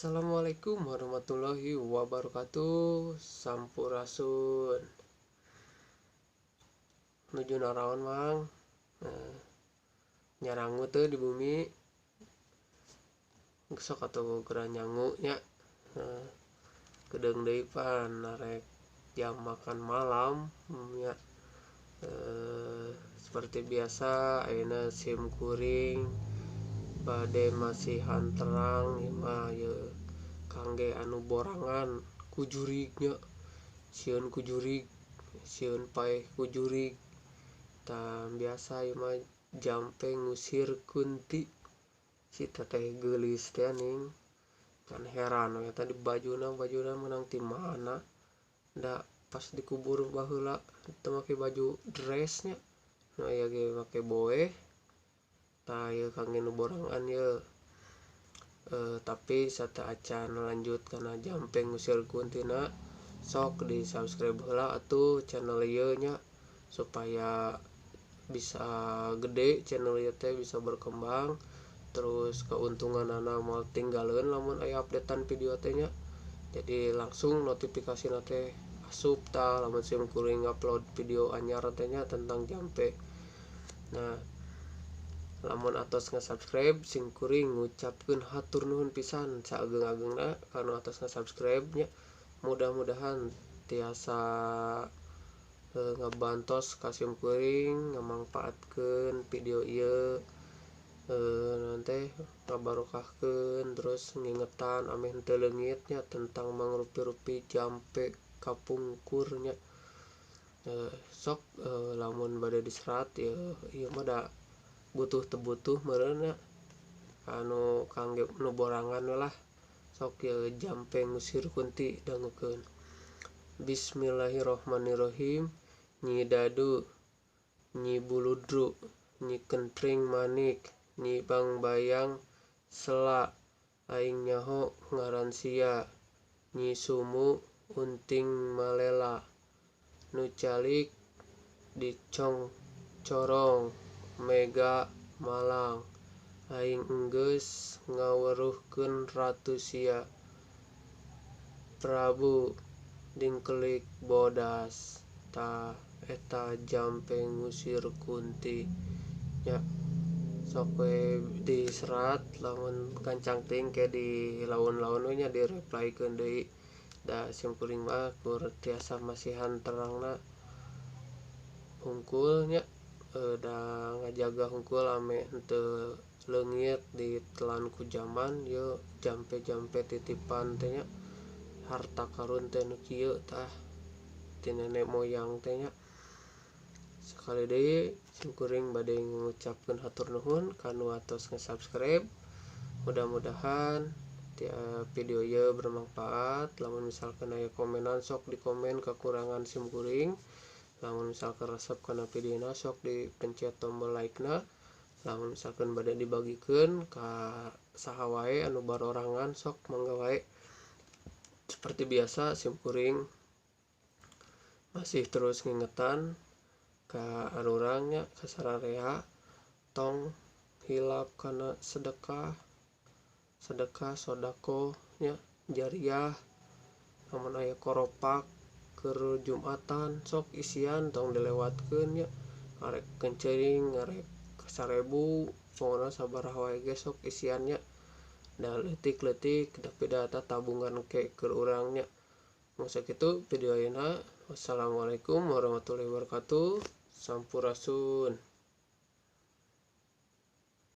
Assalamualaikum warahmatullahi wabarakatuh. Sampurasun. Nuju naraon mang? Nah, nyarangu teu di bumi. Sok atuh geura nyangu nya. Nah, kedeung deui pan narek jam makan malam nya. Seperti biasa ayeuna sim kuring bade masihan terang ieu mah ieu kangge anu borangan ku jurig nya, sieun ku jurig, sieun paeh ku jurig. Tah biasa ieu mah jampe ngusir kunti. Si teteh geulis teh ning kan heran we tadi bajuna meunang ti mana da pas dikubur baheula teu make baju dress nya, nu aya ge make boeh. Tah ieu kangge nu borangan ieu. Tapi sateuacan lanjut kana jampe ngusir kuntina, sok di subscribe heula atuh channel ieu nya supaya bisa gede channel ieu teh, bisa berkembang. Terus keuntunganana moal tinggaleun lamun aya updatean video teh nya. Jadi langsung notifikasina teh asup tah lamun sim kuring upload video anyar teh nya tentang jampe. Nah, lamun atos nge-subscribe sing kuring ngucapkeun hatur nuhun pisan saageng-agengna kanu atos nge-subscribe nya. Mudah-mudahan tiasa ngabantos ka sim kuring ngamangpaatkeun video ieu, naon teh ngabarokahkeun, terus ngingetan ameh henteu leungit nya tentang mangrupi-rupi jampe kapungkur nya. Sok lamun bade diserat ieu, ieu mah da butuh teu butuh meureun nya anu kangge nu borangan we lah. Sok ieu jampe ngusir kunti dangukeun. Bismillahirrahmanirrahim. Nyi Dadu, Nyi Buludru, Nyi Kentring Manik, Nyi Bangbayang Sela, aing nyaho ngaran sia, Nyi Sumu Unting Malela, nu calik dicongcorong Mega Malang, aing enggeus ngaweruhkeun ratu sia, Prabu Dingkelik Bodas. Tah eta jampe ngusir kunti nya. Sok we diserat lamun gancang teuing ke di laun-laun we nya direplykeun deui. Da sim kuring mah kur tiasa masihan terangna hungkul nya. Da ngajaga hungkul ame henteu leungit ditelan ku jaman ieu jampe-jampe titipan teh nya, harta karun teh nu kieu tah ti nenek moyang teh nya. Sekali deui sim kuring bade ngucapkeun hatur nuhun kanu atos nge-subscribe. Mudah-mudahan video ieu bermanfaat. Lamun misalkan aya komenan sok dikomen kekurangan sim kuring. Lamun misalkan resep kana videona sok dipencet tombol like-na. Lamun misalkan bade dibagikeun ka saha wae anu barorangan sok mangga wae. Seperti biasa sim kuring masih terus ngingetan ka arurang nya, ka sararea, tong hilap kana sedekah, sedekah sodako nya, jariah. Lamun aya koropak keur Jumatan sok isian tong dilewatkeun nya, ngarek kenceuring ngarek 1000 pokona sabaraha wae ge sok isian nya. Da leutik-leutik tapi da eta tabungan ke keur urang nya. Mung sakitu video ayeuna. Wassalamualaikum warahmatullahi wabarakatuh. Sampurasun.